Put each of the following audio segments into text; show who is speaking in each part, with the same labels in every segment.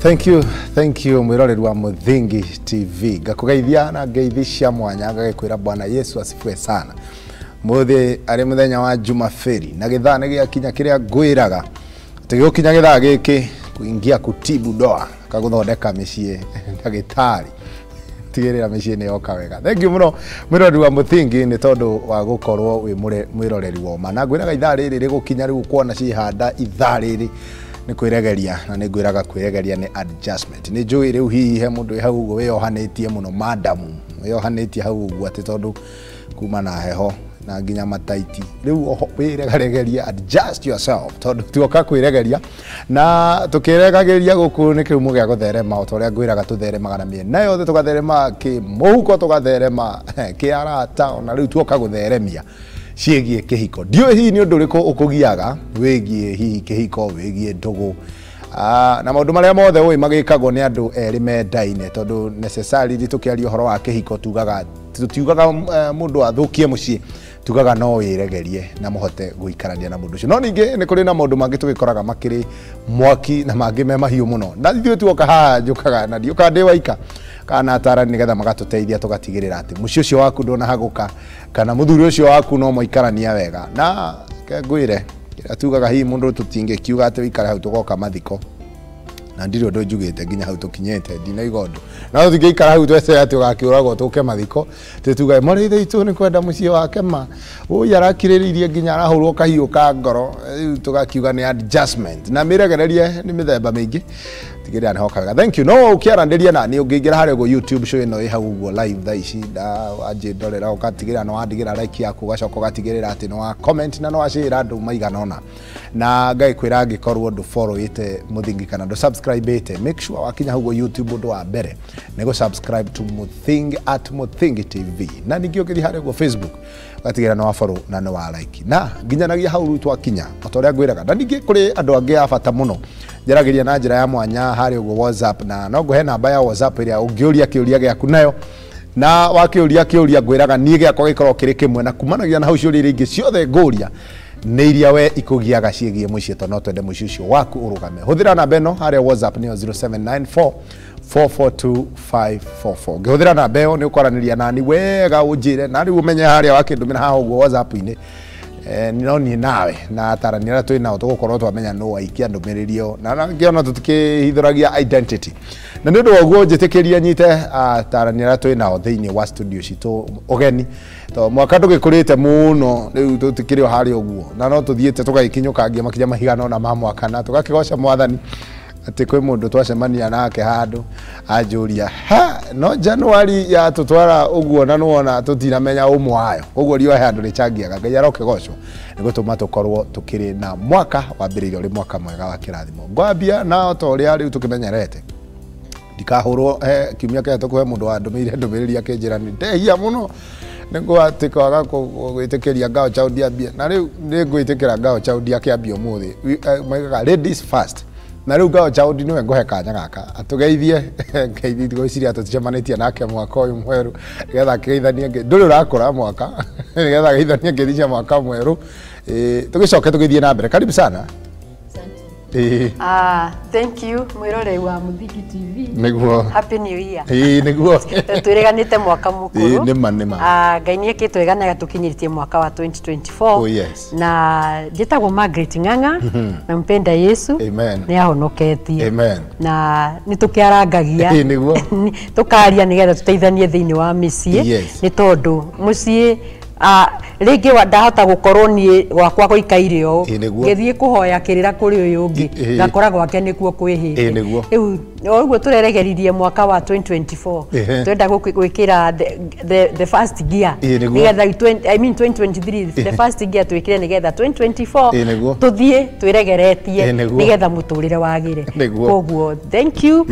Speaker 1: Thank you, thank you mwiroreri wa Muthingi TV. Ngakugeithia na ngeithi cia mwanya ngagikwira Bwana Yesu asifiwe sana. Muthi ari muthenya wa Jumapili na githaa ni giakinya kiria ngwiraga ati gikukinya githaa giki kuingia kutibu ndoa kaguthondeka micii ndagitari tigirira micii ni yoka wega. Thank you muno mwiroreri wa Muthingi ni tondu wa gukorwo wi mwiroreri wa ma na ngwiraga ithaa riri rigukinya riu kuona cihanda ithaa riri ni kwiregeria na ni ngwiraga kwiregeria ni adjustment. Ni njui riu hihi he mundu hau uguo wiyohanitie muno madamu wiyohanitie hau uguo ati tondu kuma na heho na nginya mataiti riu wiregaregeria adjust yourself tondu tuoka kwiregeria na tukiregageria guku ni kiumo gia gutherema o toria ngwiraga tutheremaga na miena yothe tugatherema ki muhuko tugatherema ki arata ona riu tuoka gutheremia ciĩgiĩ kĩhiko. Ndiũĩ hihi nĩ ũndũ ũrĩkũ ũkũgiaga wĩgiĩ hihi kĩhiko wĩgiĩ ndũgũ na maũndũ marĩa mothe ũĩ magĩkagwo nĩ andũ erĩ mendaine tondũ necessarily tũkĩaria ũhoro wa kĩhiko tugaga tutiugaga mũndũ athũkie mũciĩ tugaga no wĩregerie na mũhote gũikarania na mũndũ ũcio. No ningĩ nĩ kũrĩ na maũndũ mangĩ tũgĩkoraga makĩrĩ mwaki na mangĩ me mahiũ mũno na ithuĩ tuoka haha njũkaga na ndiũkaga ndĩ waika kana atarani nigetha magatũteithia tũgatigĩrĩra atĩ mũciĩ ũcio waku ndũnahagũka kana mũthuri ũcio waku no mũikarania wega. Na ngwĩre kĩrĩa tugaga hihi mũndũ tũtingĩkiuga atĩ wĩikare hau tũgoka mathiko na ndirĩ ũndũ njugĩte nginya hau tũkinyĩte ndinaiga ũndũ na tũtingĩikara hau tweterere atĩ ũgakĩũragwo tũke mathiko tĩtugae mũrĩithi witũ nĩ kwenda mũciĩ wake ma ũyũ arakirĩrĩirie nginya arahũrwo kahiũ ka ngoro rĩu tũgakiuga nĩ adjustment na mĩregererie nĩ mĩthemba mĩingĩ tigĩrĩra nĩ hoka wega. Thank you. No ũkĩaranĩria na niĩ ũngĩingĩra harĩa ũguo YouTube show ĩno ĩ hau ũguo live thaa ici wanjĩndorera ũgatigĩrĩra nĩ wandigĩra like yaku ũgacoka ũgatigĩrĩra atĩ nĩ wa comment na nĩ wa share andũ maigana ũna na ngagĩkwĩra angĩkorwo ndũ follow ĩte Muthingi kana ndũ subscribe ĩte make sure wakinya hau ũguo YouTube ũndũ wa mbere nĩ gũ subscribe to Muthingi at Muthingi TV na ningĩ ũngĩthiĩ harĩa ũguo Facebook ũgatigĩrĩra nĩ wa follow na nĩ wa like na nginyanagia hau rĩu twakinya o ta ũrĩa ngwĩraga. Na ningĩ kũrĩ andũ angĩ a bata mũno njaragiria na njĩra ya mwanya harĩa ũguo WhatsApp na no ngũhe namba ya WhatsApp ĩrĩa ũngĩũria kĩũria gĩaku nayo na wakĩũria kĩũria ngwĩraga niĩ gĩakwa gĩkorwo kĩrĩ kĩmwe na kumanagia na hau ciũria iria ingĩ ciothe ngũria nĩ iria we ikũgiaga ciĩgiĩ mũciĩ tondũ no twende mũciĩ ũcio waku ũrũgame. Hũthĩra namba ĩno harĩa WhatsApp nĩyo 0794 442 544. Ngĩhũthĩra namba ĩyo nĩ ũkwaranĩria nani wega ũnjĩre na rĩu ũmenye harĩa wakĩndũmĩra haha ũguo WhatsApp-inĩ no niĩ nawe na atarani arĩa twĩ nao tũgũkorwo twamenya nũ waikia ndũmĩrĩri ĩyo na ngĩona tũtikĩhithũragia identity na nĩ ũndũ wa ũguo njĩtĩkĩrie nyite atarani arĩa twĩ nao thĩinĩ wa studio citũ ũgeni to mwaka ndũgĩkũrĩte mũno rĩu tũtikĩrĩ o harĩa ũguo na no tũthiĩte tũgagĩkinyũkangia makinya maigana ũna ma mwaka na tũgakĩgoca mwathani atĩ kwĩ mũndũ twacemania nake handũ anjũria ha no January ya tũtwara ũguo na nĩwona tũtinamenya ũmwe wayo koguo riũa he handũ rĩchangiaga. Ngai arokĩgocwo nĩ gũtũma tũkorwo tũkĩrĩ na mwaka wambĩrĩirie ũrĩ mwaka mwega wa kĩrathimo. Ngwambia na ta ũrĩa rĩu tũkĩmenyerete ndikahũrwo kiumia kĩrĩa tũkũhe mũndũ wandũmĩire ndũmĩrĩri akĩnjĩra nĩ ndehia mũno nĩngũ atĩ kwaga gwĩtĩkĩria ngao Chaudi ambie na rĩu nĩ ngwĩtĩkĩra ngao Chaudi akĩambia ũmũthĩ maigaga ladies first na rĩu ngao Chaudi nĩwe ngũhe kanya gaka atũgeithie ngeithi ngwĩciria tũticemanĩtie nake mwaka ũyũ mwerũ nĩgetha akĩgeithanie ndũrĩ ũrakũra mwaka nĩgetha ageithanie ngeithi cia mwaka mwerũ tũgĩcoke tũgĩthiĩ na mbere. Karibu sana.
Speaker 2: Thank you mwiroreri wa Muthingi TV.
Speaker 1: Nĩguo.
Speaker 2: Happy New Year.
Speaker 1: Nĩguo.
Speaker 2: Twĩrĩganĩte mwaka mũkũrũ.
Speaker 1: Nĩma nĩma.
Speaker 2: Ngai nĩ ekĩte wega na agatũkinyĩrĩtie mwaka wa 2024.
Speaker 1: Oh yes.
Speaker 2: Na njĩtagwo Margaret Ng'ang'a na mpenda Yesu.
Speaker 1: Amen.
Speaker 2: Nĩ ahonoketie.
Speaker 1: Amen.
Speaker 2: Na nĩ tũkĩarangagia.
Speaker 1: Nĩguo.
Speaker 2: Tũkaria nĩgetha tũteithanie thĩinĩ wa mĩciĩ.
Speaker 1: Yes.
Speaker 2: Nĩ tondũ mũciĩ rĩngĩ ndahota gũkorwo niĩ gwakwa gũikaire ũũ ngĩthiĩ kũhoya kĩrĩra kũrĩ ũyũ ũngĩ ngakora gwake nĩkuo kwĩhĩte. Rĩu ũguo tũreregeririe mwaka wa 2024 twenda gwĩkĩra the first gear nĩgetha I mean 2023 the first gear twĩkĩre nĩgetha 2024 tũthiĩ twĩregeretie nĩgetha mũtũrĩre wagĩre. Koguo thank you.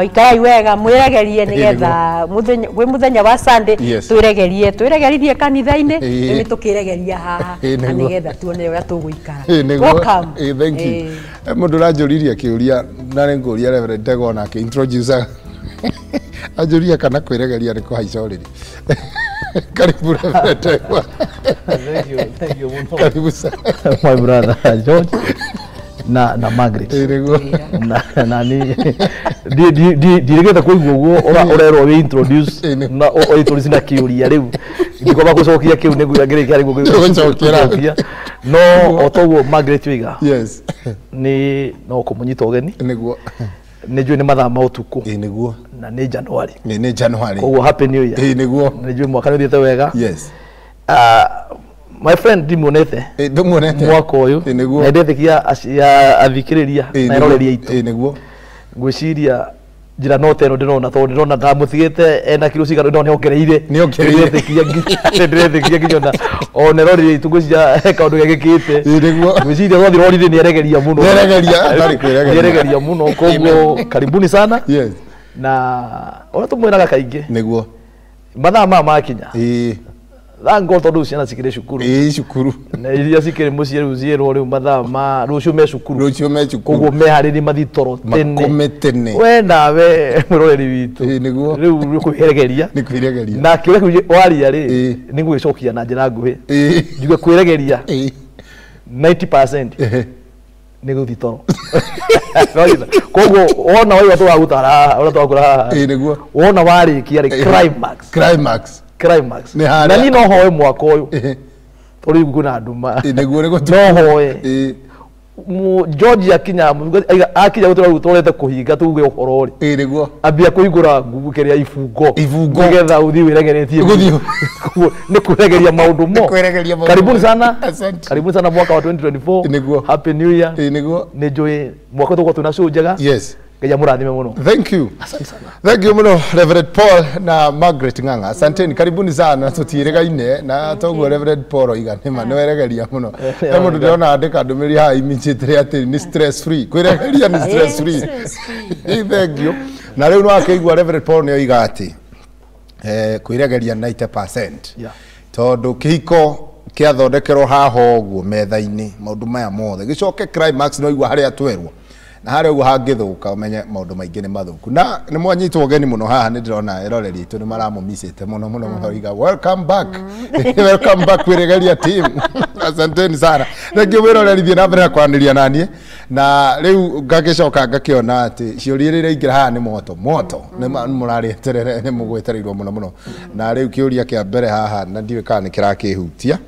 Speaker 2: Ikarai wega mwĩregerie nĩgetha kwĩ mũthenya wa Sunday twĩregerie twĩregeririe kanitha-inĩ nĩ tũkĩregeria haha na nĩgetha tuone ũrĩa tũgũikara. Welcome.
Speaker 1: Thank you. Mũndũ ũranjũririe kĩũria na nĩ ngũria Reverend Ndegwa nake introducer anjũria kana kwĩregeria nĩ kũhaica ũrĩrĩ. Karibu Reverend Ndegwa.
Speaker 3: Thank you mũno.
Speaker 1: Karibu sana.
Speaker 3: My brother George. na Margaret na ni ndirigete kuigua uguo urerwo wi introduce na o introduce na kiuria riu ndikwamba gucokia kiu niguo ngirikia niguo gucokia no o toguo Margaret wiga
Speaker 1: yes
Speaker 3: ni no kumunyita ugeni
Speaker 1: niguo
Speaker 3: nä njå nä mathaa ma å tukå
Speaker 1: nĩguo
Speaker 3: na nä January
Speaker 1: nä January
Speaker 3: koguo happy new year
Speaker 1: nĩguo
Speaker 3: nä njå mwaka nä å thiä te wega
Speaker 1: yes
Speaker 3: my friend ndimuonete
Speaker 1: ndumuonete
Speaker 3: mwaka å yå
Speaker 1: nĩguo
Speaker 3: na ndethikia athikä rä ria na eroreria itå
Speaker 1: nĩguo
Speaker 3: ngwĩciria njĩra no ta ĩno ndĩrona tondũ ndĩrona ndamũtigĩte ena kiro cigana ndĩrona nĩongereire ndĩretĩkia nginya ona eroreri aitũ ngwĩciria he kaũndũ gekĩkĩte
Speaker 1: nĩguo
Speaker 3: ngwĩciria twathiĩ rori-inĩ nĩeregeria mũno
Speaker 1: nĩeregeria
Speaker 3: mũno koguo karibuni sana
Speaker 1: yes
Speaker 3: na ũrĩa tũmwĩraga kaingĩ
Speaker 1: nĩguo
Speaker 3: mathaa maya makinya thank God tondũ ciana cikĩrĩ cukuru
Speaker 1: cukuru
Speaker 3: na iria cikĩrĩ mũciĩ rĩu ciĩrwo rĩu mathaa ma rũciũ me cukuru
Speaker 1: koguo
Speaker 3: meharĩrie mathiĩ toro tene
Speaker 1: makome tene
Speaker 3: we nawe mwĩroreri witũ
Speaker 1: nĩguo
Speaker 3: rĩu nĩ kwĩregeria
Speaker 1: na
Speaker 3: kĩũria kĩu waria rĩ nĩ ngũgĩcokia na njĩra nguhĩ njuge kwĩregeria 90% nĩ gũthiĩ toro koguo wona waigua tũragũtara haha ũrĩa twakũra haha
Speaker 1: nĩguo
Speaker 3: wona warĩkia rĩ climax climax na ni no hoe mwaka uyu tori kwina nduma
Speaker 1: niguo
Speaker 3: no hoe George akinya akinya gutura gutorete kuhinga tuge uhoro ri
Speaker 1: niguo
Speaker 3: ambia kuhingura kiria ibungo nigetha uthi wiregeretie ni kuregeria maundu mo karibuni sana karibuni sana mwaka wa 2024
Speaker 1: niguo
Speaker 3: happy new year
Speaker 1: niguo
Speaker 3: ni njui mwaka tuko tuna show njega
Speaker 1: yes
Speaker 3: Ngai amurathime muno.
Speaker 1: Thank you.
Speaker 3: Asante sana.
Speaker 1: Thank you muno Reverend Paul na Margaret Ng'ang'a. Asanteni, karibuni sana tutiregaine na toguo Reverend Paul oiga nĩ ma nĩ weregeria muno. He mũndũ ndĩrona andĩka ndũmĩrĩri haha immediately atĩ nĩ stress free. Kwĩregeria nĩ stress free. Thank you. Na rĩu no akĩigua Reverend Paul nĩ oiga atĩ kwĩregeria 90%. Tondũ kĩhiko kĩathondekerwo haha ũguo metha-inĩ maũndũ maya mothe gĩcoke climax no igua harĩa twerwo na harĩa ũguo hangĩthũka ũmenye maũndũ maingĩ nĩ mathũku na nĩ mwanyitwo ũgeni mũno haha nĩ ndĩrona eroreri aitũ nĩ maramũmicĩte mũno mũno mũno iga welcome back welcome back kwĩregeria team asanteni sana thank you mwĩroreri thiĩ na mbere na kwaranĩria naniĩ na rĩu ngagĩcoka ngakĩona atĩ ciũria iria iraingĩra haha nĩ moto moto nĩ mũrarĩeterere nĩ mũgwetereirwo mũno mũno na rĩu kĩũria kĩa mbere haha na ndiũĩ kana nĩ kĩrakĩhutia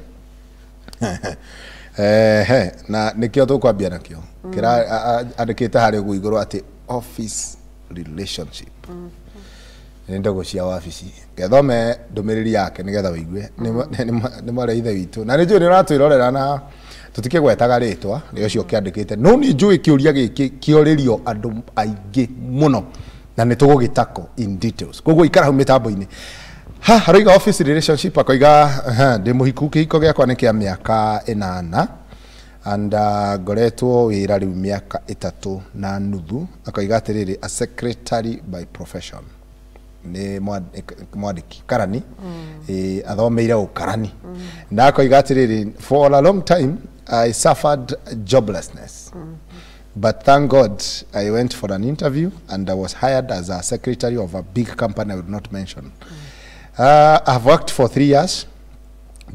Speaker 1: na nikio tukwambia nakio kira andikite hari uguo iguru ati office relationship ni ndogo cia wabici ngethome ndumiriri yake nigetha wigue ni mware ithe witu na ni njui ni uratwirorera na tutikigwetaga ritwa ni ucio kiandikite no ni njui kiuria giki kioririo andu aingi muno na ni tugugitako in details koguo ikara hau mitambo-ini ha haroiga office relationship akoiga ndi muhiku kihiko giakwa ni kia miaka 8 and ngoretwo wira riu miaka 3.5 akoiga atiriri a secretary by profession ni mwandiki karani athomeire ukarani na akoiga atiriri for a long time I suffered joblessness but thank God I went for an interview and I was hired as a secretary of a big company I would not mention. I've worked for 3 years,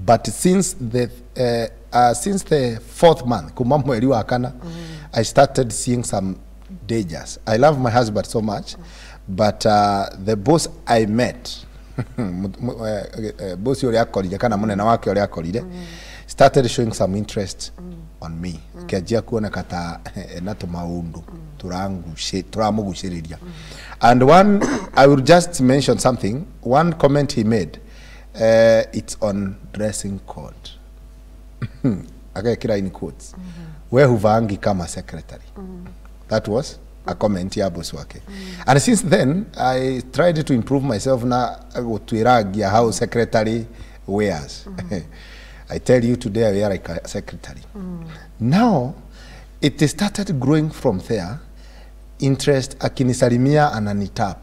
Speaker 1: but since the 4th month, kuma mweri wa kana, I started seeing some dangers. I love my husband so much, but the boss I met, boss uria akorire kana munene wake uria akorire, started showing some interest on me. Kianjia kuoneka ta ena tumaundu turamuguciriria. And one, I will just mention something. One comment he made, it's on dressing code. Akekira in quotes. We huvaangi kama secretary. That was a comment ya boss wake. And since then, I tried to improve myself na gutwiragia how secretary wears. I tell you today I wear like a secretary. Now, it started growing from there. Interest akinisalimia ananitap.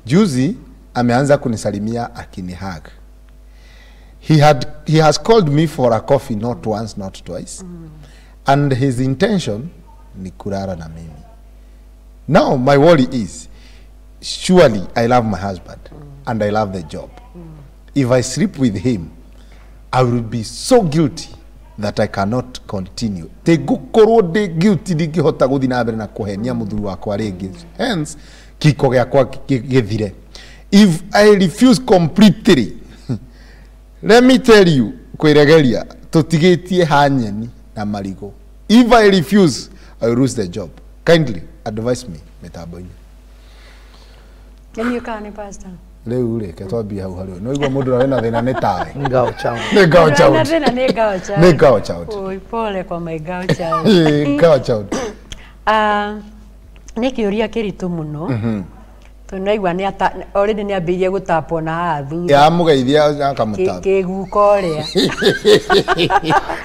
Speaker 1: Juzi ameanza kunisalimia akinihug. He has called me for a coffee not once, not twice. And his intention ni kulala na mimi. Now my worry is, surely I love my husband and I love the job. If I sleep with him, I will be so guilty that I cannot continue. Tigukorwo ndi guilty ndingihota guthi na mbere na kuhenia muthuri wakwa ringi. Hence kiko giakwa githire. If I refuse completely, let me tell you, kwiregeria tutigitie hanyeni na marigo. If I refuse, I will lose the job. Kindly advise me mitambo-inĩ.
Speaker 2: Can you can pastor?
Speaker 1: Rĩu rĩ ke twambie hau harĩ no igua mũndũ ũrĩa wĩna thĩna nĩ tawe.
Speaker 3: Ngao chao.
Speaker 1: Nĩ ngao chao.
Speaker 2: Wĩna thĩna nĩ ngao chao.
Speaker 1: Nĩ ngao chao.
Speaker 2: Oi pole kwa my ngao chao.
Speaker 1: Ngao chao.
Speaker 2: Nĩ kĩũria kĩritũ mũno. Tondũ naigua nĩ ata already nĩ ambĩrĩirie gũtapwo na haha thutha.
Speaker 1: Ya mũgeithia akamũtapa.
Speaker 2: Kĩguko ũrĩa.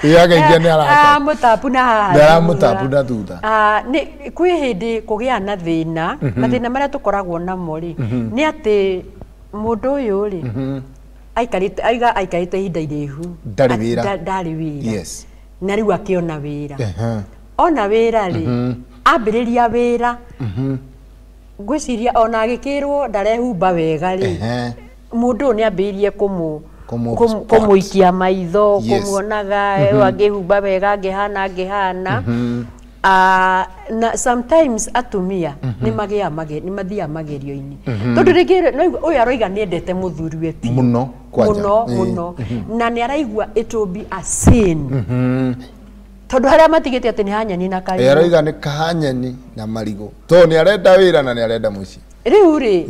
Speaker 1: Ya geithia nĩ arata.
Speaker 2: Mũtapu na haha.
Speaker 1: Nĩ aramũtapu na thutha.
Speaker 2: Nĩ kwĩ hĩndĩ kũgĩa na thĩna, mathĩna marĩa tũkoragwo namo rĩ, nĩ atĩ mũndũ ũyũ rĩ, aikarĩte aiga aikarĩte ihinda iraihu.
Speaker 1: Ndarĩ wĩra.
Speaker 2: Ndarĩ wĩra.
Speaker 1: Yes.
Speaker 2: Na rĩu akĩona wĩra. Ona wĩra rĩ, ambĩrĩria wĩra. Ngwĩciria ona agĩkĩrwo ndarehumba wega rĩ, mũndũ ũyũ nĩ ambĩrĩirie kũmũikia maitho, kũmuonaga angĩhumba wega, angĩhana angĩhana. Na sometimes atumia nĩ magĩaga nĩ mathiaga magerio-inĩ. Tondũ rĩngĩ ũyũ aroiga nĩ endete mũthuriwe biũ.
Speaker 1: Mũno kwanja.
Speaker 2: Mũno mũno. Na nĩ araigua it will be a sin. Tondũ harĩa matigĩte atĩ nĩ hanyeni na karigũ.
Speaker 1: Aroiga nĩ kahanyeni na marigũ. Tondũ nĩ arenda wĩra na nĩ arenda mũciĩ.
Speaker 2: Rĩu rĩ,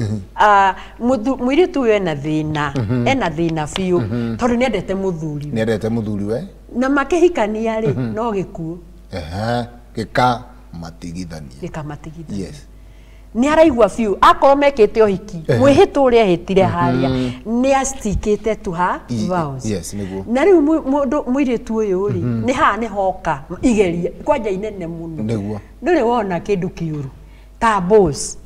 Speaker 2: mũirĩtu ũyũ ena thĩna, ena thĩna biũ, tondũ nĩ endete mũthuriwe.
Speaker 1: Nĩ endete mũthuriwe.
Speaker 2: Na makĩhikania rĩ, no gĩkuũ.
Speaker 1: Gĩkamatigithania.
Speaker 2: Gĩkamatigithania.
Speaker 1: Yes.
Speaker 2: Nĩ araigua biũ akorwo mekĩte ũhiki, mwĩhĩtwo ũrĩa ehĩtire harĩa, nĩ astikĩte to her vows.
Speaker 1: Yes, nĩguo.
Speaker 2: Na rĩu mũndũ mũirĩtu ũyũ rĩ, nĩ haha nĩ hoka igeria kwanja inene mũno.
Speaker 1: Nĩguo.
Speaker 2: Ndũrĩ wona kĩndũ kĩũru ta boss.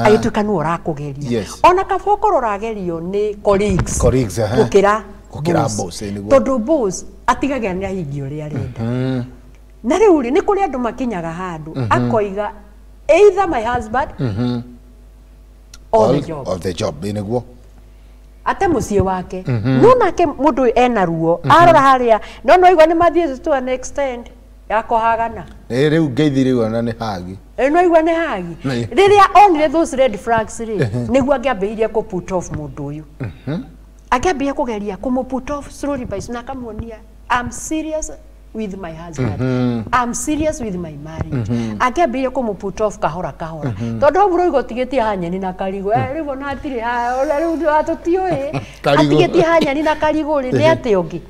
Speaker 2: Agĩtuĩka nĩwe ũrakũgeria. Ona kaba ũkorwo ũragerio nĩ colleagues.
Speaker 1: Colleagues,
Speaker 2: gũkĩra
Speaker 1: gũkĩra boss, nĩguo.
Speaker 2: Tondũ boss atigaga nĩ ahingia ũrĩa arenda. Na rĩu rĩ, nĩ kũrĩ andũ makinyaga handũ akoiga either my husband or the job.
Speaker 1: Or the job, nĩguo.
Speaker 2: Ate mũciĩ wake. No nake mũndũ ũyũ ena ruo, arora harĩa, no no igua nĩ mathiĩte to an extent ya kũhagana.
Speaker 1: Rĩu ngeithi rĩu ona nĩ hagi.
Speaker 2: No igua nĩ hagi. Rĩrĩa onire those red flags rĩ, nĩguo angĩambĩrĩirie kũ put off mũndũ ũyũ. Angĩambĩrĩria kũgeria kũmũ put off slowly by slowly, na akamuonia I'm serious with my husband. I'm serious with my marriage. Angĩambĩrĩria kũmũ put off kahora kahora. Tondũ hau ũroiga ũtigĩtie hanyeni na karigũ. Rĩu ona hatirĩ rĩu tũtiũĩ. Atigĩtie hanyeni na karigũ rĩ, nĩ atĩa ũngĩ?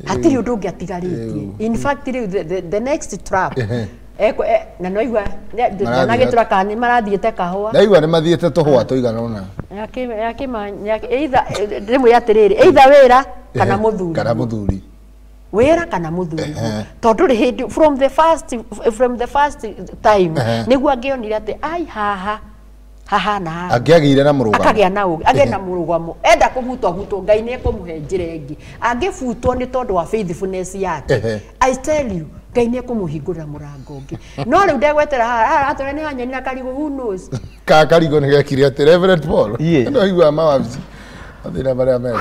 Speaker 2: Hatirĩ ũndũ ũngĩ atigarĩtie. In fact rĩu the next trap. Na no igua ndanagĩtura kana nĩ marathiĩte kahũa.
Speaker 1: Ndaigua nĩ mathiĩte tũhũa tũigana ũna.
Speaker 2: Either ndĩmwĩre atĩrĩrĩ, either wĩra kana mũthuri.
Speaker 1: Kana mũthuri.
Speaker 2: Wĩra kana mũthuri. Tondũ rĩ hĩndĩ from the first time nĩguo angĩonire atĩ ai haha haha na haha.
Speaker 1: Angĩagĩire na mũrũgamo.
Speaker 2: Akagĩa na ũgĩ, agĩe na mũrũgamo. Enda kũbutwo abutwo, Ngai nĩ ekũmũhe njĩra ĩngĩ. Angĩbutwo nĩ tondũ wa faithfulness yake. I tell you, Ngai nĩ ekũmũhingũrĩra mũrango ũngĩ. No rĩu ndegwetera haha, atwĩra nĩ hanyeni na karigũ, who knows?
Speaker 1: Ka karigũ nĩ gekire atĩ Reverend Paul. No igua mawabici. Mathĩna marĩa mekuo.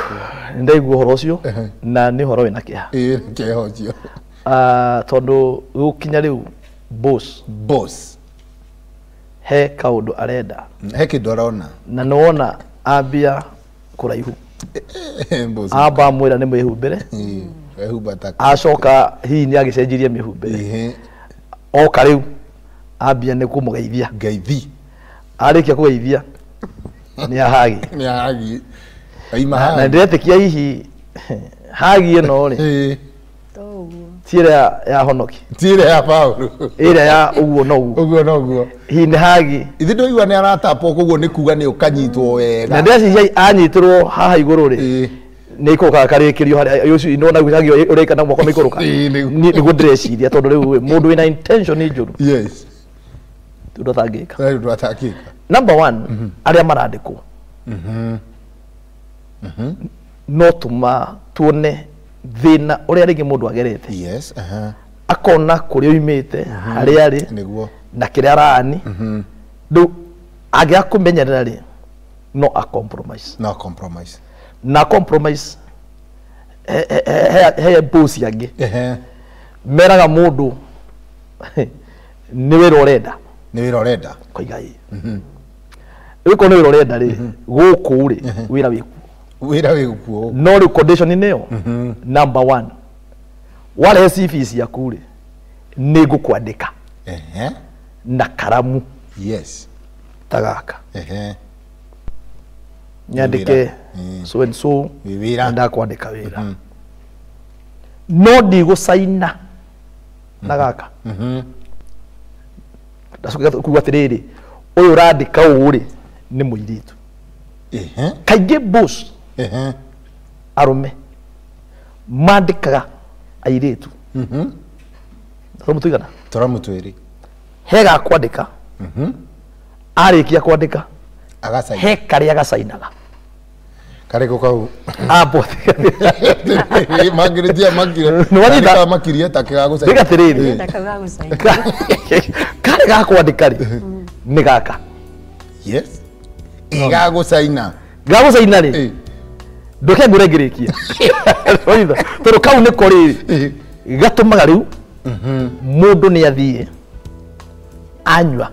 Speaker 3: Ndaigua ũhoro ũcio na nĩ ũhoro wĩna kĩeha.
Speaker 1: Ĩĩ kĩeha ũcio.
Speaker 3: Tondũ gũkinya rĩu boss.
Speaker 1: Boss.
Speaker 3: He kaũndũ arenda.
Speaker 1: He kĩndũ arona.
Speaker 3: Na nĩwona ambia kũraihu. Amba amwĩra nĩ mwĩhumbĩre. Acoka hihi nĩ agĩcenjirie mĩhumbĩre. Oka rĩu ambia nĩ kũmũgeithia.
Speaker 1: Ngeithi.
Speaker 3: Arĩkia kũgeithia nĩ ahagi.
Speaker 1: Nĩ ahagi.
Speaker 3: Na ndĩretĩkia hihi hagi ĩno rĩ, ti ĩrĩa ya honoki.
Speaker 1: Ti ĩrĩa ya Paũlũ.
Speaker 3: Ĩrĩa ya ũguo na ũguo.
Speaker 1: Ũguo na ũguo.
Speaker 3: Hihi nĩ hagi.
Speaker 1: Ithe ndũigua nĩ aratapwo koguo nĩ kuga nĩ ũkanyitwo wega.
Speaker 3: Na ndĩreciria anyitĩrwo haha igũrũ rĩ, nĩ ikũrũkaga karĩkĩrio harĩa ũcio nĩwona hagi ũreka na moko maikũrũka. Nĩguo ndĩreciria tondũ rĩu mũndũ wĩna intention njũru.
Speaker 1: Yes.
Speaker 3: Ũndũ atangĩka.
Speaker 1: Ũndũ atangĩka.
Speaker 3: Number one, arĩa marandĩkwo. No tuma tuone thĩna ũrĩa rĩngĩ mũndũ agerete.
Speaker 1: Yes,
Speaker 3: Akona kũrĩa oimĩte, harĩa arĩ,
Speaker 1: nĩguo.
Speaker 3: Na kĩrĩa arani. Rĩu angĩaga kũmenyerera rĩ, no a compromise.
Speaker 1: No compromise.
Speaker 3: Na compromise he boss angĩ. Meraga mundu ni wira urenda.
Speaker 1: Ni wira urenda.
Speaker 3: Koiga ii. Riu ko ni wira urenda ri guku ri wira wiku.
Speaker 1: Wira wiku.
Speaker 3: No riu condition niyo. Number 1. Wale CV ciaku ri ni ngukwandika. Na karamu.
Speaker 1: Yes.
Speaker 3: Ta gaka. Nyandike so and so ndakwandika wira. No ndigũcaina na gaka. Ndacoka kuga atiriri uyu urandika ũũ rĩ nĩ mũirĩtu. Kaingĩ boss arũme mandĩkaga airĩtu. Tũramũtũigana?
Speaker 1: Tũramũtwĩrĩ.
Speaker 3: He ga kwandĩka. Arĩkia kwandĩka he karĩa gacainaga.
Speaker 1: Karĩkũ kau?
Speaker 3: Apo.
Speaker 1: Mangĩrĩtia makire. Makirie ta kĩgagũcaina.
Speaker 3: Rĩga atĩrĩrĩ. Karĩ ga kwandĩka rĩ nĩ gaka.
Speaker 1: Yes. Gagũcaina.
Speaker 3: Gagũcaina rĩ. Ndũke ngũre ngĩrĩkia. Tondũ kau nĩko rĩrĩ gatũmaga rĩu mũndũ nĩ athiĩ anyua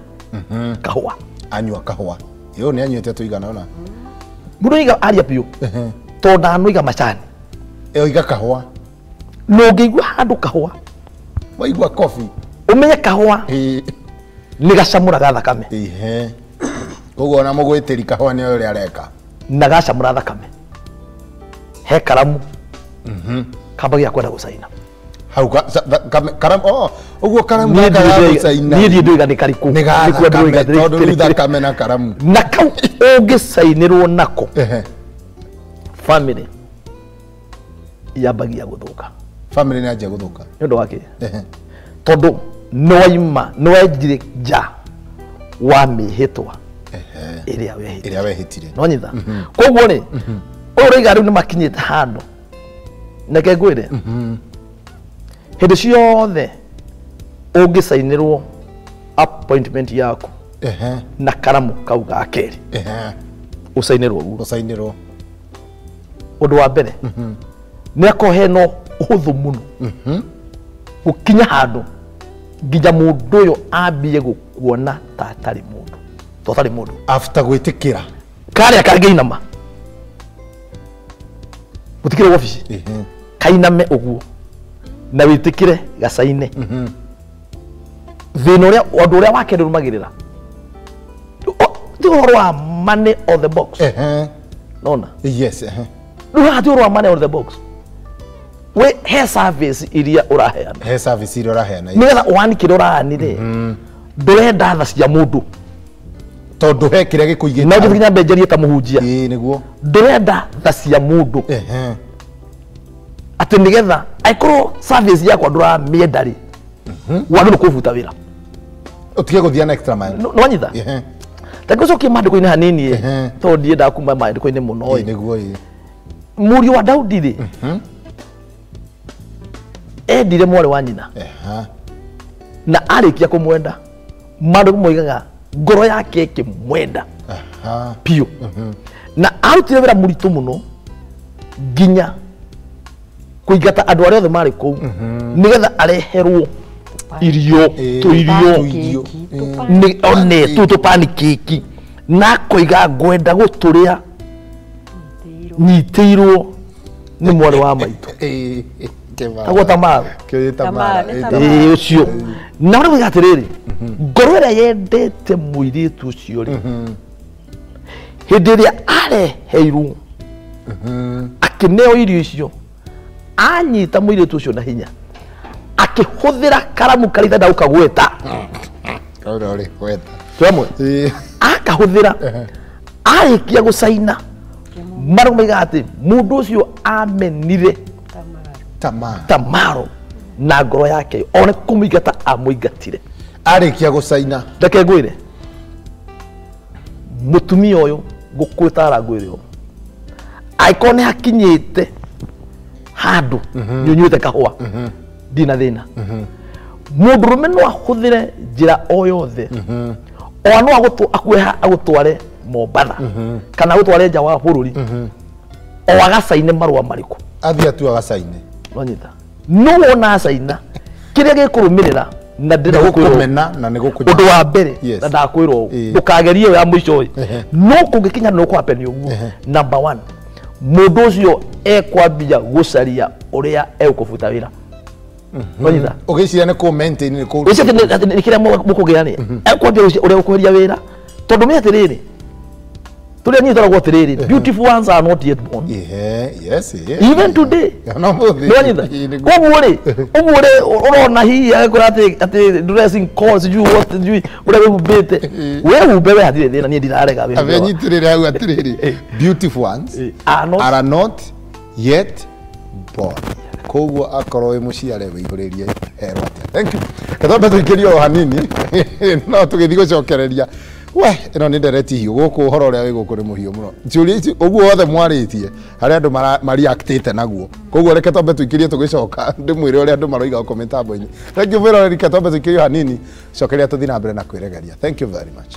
Speaker 3: kahũa.
Speaker 1: Anyua kahũa. Yo nĩ anyuĩte tũigana ũna.
Speaker 3: Mũndũ oiga aria biũ tondũ ndanoiga macani.
Speaker 1: Oiga kahũa.
Speaker 3: Na ũngĩigua handũ kahũa.
Speaker 1: Waigua coffee.
Speaker 3: Ũmenye kahũa nĩ gacamũraga thakame.
Speaker 1: Koguo ona mũgwĩtĩri kahũa nĩ ũrĩa areka.
Speaker 3: Na gacamũra thakame. He karamu. Kambagia kwenda gũcaina.
Speaker 1: Hau karamu oh ũguo karamu gaka gagũcaina.
Speaker 3: Niĩ ndoiga nĩ karĩkũ.
Speaker 1: Nĩ ga thakame tondũ rĩu thakame na karamu.
Speaker 3: Na kau ũngĩcainĩrwo nako. Family yambagia gũthũka.
Speaker 1: Family nĩ yanjia gũthũka.
Speaker 3: Nĩ ũndũ wa kĩ? Tondũ nĩ waima nĩ wenjire nja wa mĩhĩtwa ĩrĩa wehĩtire.
Speaker 1: Ĩrĩa wehĩtire.
Speaker 3: Nĩ wanyita? Koguo rĩ ũyũ ũroiga rĩu nĩ makinyĩte handũ. Reke ngwĩre. Hĩndĩ ciothe ũngĩcainĩrwo appointment yaku na karamu kau ga kerĩ ũcainĩrwo ũguo.
Speaker 1: Ũcainĩrwo.
Speaker 3: Ũndũ wa mbere nĩ akorwo hena ũhũthũ mũno gũkinya handũ nginya mũndũ ũyũ ambie gũkuona ta atarĩ mũndũ. Ta ũtarĩ mũndũ.
Speaker 1: After gwĩtĩkĩra.
Speaker 3: Karĩa kangĩinama. Gũtikĩrĩ wabici. Kainame ũguo. Na wĩtĩkĩre gacaine. Thĩna ũrĩa ũndũ ũrĩa wa kerĩ ũrũmagĩrĩra. Ti ũhoro wa money on the box. Nona?
Speaker 1: Yes.
Speaker 3: Rĩu haha ti ũhoro wa money on the box. We he service iria ũraheana.
Speaker 1: He service iria ũraheana.
Speaker 3: Nĩgetha ũhani kĩrĩa ũrahani rĩ. Ndũrenda tha cia mũndũ.
Speaker 1: Tondũ he kĩrĩa gĩkũigĩte.
Speaker 3: Na ũngĩthiĩ nyambe njarie ta mũhunjia.
Speaker 1: Ĩĩ nĩguo.
Speaker 3: Ndũrenda tha cia mũndũ. Atĩ nĩgetha angĩkorwo service yakwa ndũramĩenda rĩ wagĩrĩirwo kũbuta wĩra.
Speaker 1: Ũtige gũthiĩ na extra mile.
Speaker 3: Nĩ wanyita? Reke ũcokie maandĩko-inĩ hanini ĩ tondũ ndiendaga kuma maandĩko-inĩ mũno ĩ.
Speaker 1: Nĩguo ĩ.
Speaker 3: Mũriũ wa Daudi rĩ endire mwarĩ wa nyina. Na arĩkia kũmwenda maandĩko moigaga ngoro yake ĩkĩmwenda biũ. Na arutire wĩra mũritũ mũno nginya kũingata andũ arĩa othe marĩ kũu nĩgetha areherwo irio tũirio one tũu tũpanikĩki na akoiga ngwenda gũtũrĩa nyitĩirwo nĩ mwarĩ wa maitũ. Tagwo Tamara. Ĩĩ ũcio. Na ũrĩa moigaga atĩrĩrĩ ngoro ĩrĩa yendete mũirĩtu ũcio rĩ hĩndĩ ĩrĩa areheirwo akĩneo irio icio anyita mũirĩtu ũcio na hinya akĩhũthĩra karamu karĩa itenda gũkagweta. Twamwe? Akahũthĩra arĩkia gũcaina marĩa moigaga atĩ mũndũ ũcio amenire Tamaro na ngoro yake one kũmũingata amũingatire.
Speaker 1: Arĩkia gũcaina.
Speaker 3: Reke ngwĩre mũtumia ũyũ ngũkwĩtara ngwĩre ũũ angĩkorwo nĩ hakinyĩte handũ nĩ ũnyuĩte kahũa ndina thĩna. Mũndũrũme no ahũthĩre njĩra o yothe o no agũtware Mombatha kana agũtware nja wa bũrũri o agacaine marũa marĩkũ.
Speaker 1: Athiĩ tu agacaine.
Speaker 3: Wanyita. No wona acaina Kĩrĩa gĩkũrũmĩrĩra na ndĩrenda gũkwĩra
Speaker 1: Nĩgũkũmena na nĩgũkũnya.
Speaker 3: Ũndũ wa mbere, na ndakwĩra ũũ, ndũkagerie ĩyo ya mũico ĩ, no kũngĩkinya no kũhappen ũguo, number one, mũndũ ũcio ekwambia gũcaria ũrĩa egũkũbuta wĩra. Wanyita?
Speaker 1: Ũgĩciria nĩ kũ maintain nĩ kũ
Speaker 3: Ũcio atĩ nĩ kĩrĩa mũkũgĩa nĩ ekwambia gũcaria ũrĩa ũkweheria wĩra, tondũ nĩ atĩrĩrĩ, tũrĩa niĩ tũragwo atĩrĩrĩ, beautiful ones are not yet born.
Speaker 1: Yes.
Speaker 3: Even today.
Speaker 1: No mũthĩ.
Speaker 3: Nĩwanyita? Koguo rĩ, ũguo rĩ, ũrona hihi agĩkwĩra atĩ dressing code, sijui what, sijui ũrĩa wĩhumbĩte, wĩhumbe we, hatirĩ thĩna, niĩ ndirarega wĩhumbe
Speaker 1: Abe nyitĩrĩre hau atĩrĩrĩ, beautiful ones
Speaker 3: Are not
Speaker 1: are not yet born. Koguo akorwo wĩ mũciare wĩihũrĩrie herwo atĩa. Thank you. Ketwambe tũikĩrie o hanini no tũgĩthiĩ gũcokereria. We ĩno nĩ ndereti hiũ gũkũ, ũhoro ũrĩa wĩ gũkũ nĩ mũhiũ mũno. Ciũria ici ũguo wothe mwarĩtie harĩa andũ mareactĩte naguo, koguo reke twambe tũikĩrie, tũgĩcoka ndĩmwĩre ũrĩa andũ maroiga gũkũ mĩtambo-inĩ. Thank you mwĩroreri, reke twambe tũikĩrie o hanini, cokeria tũthiĩ na mbere na kwĩregeria. Thank you very much.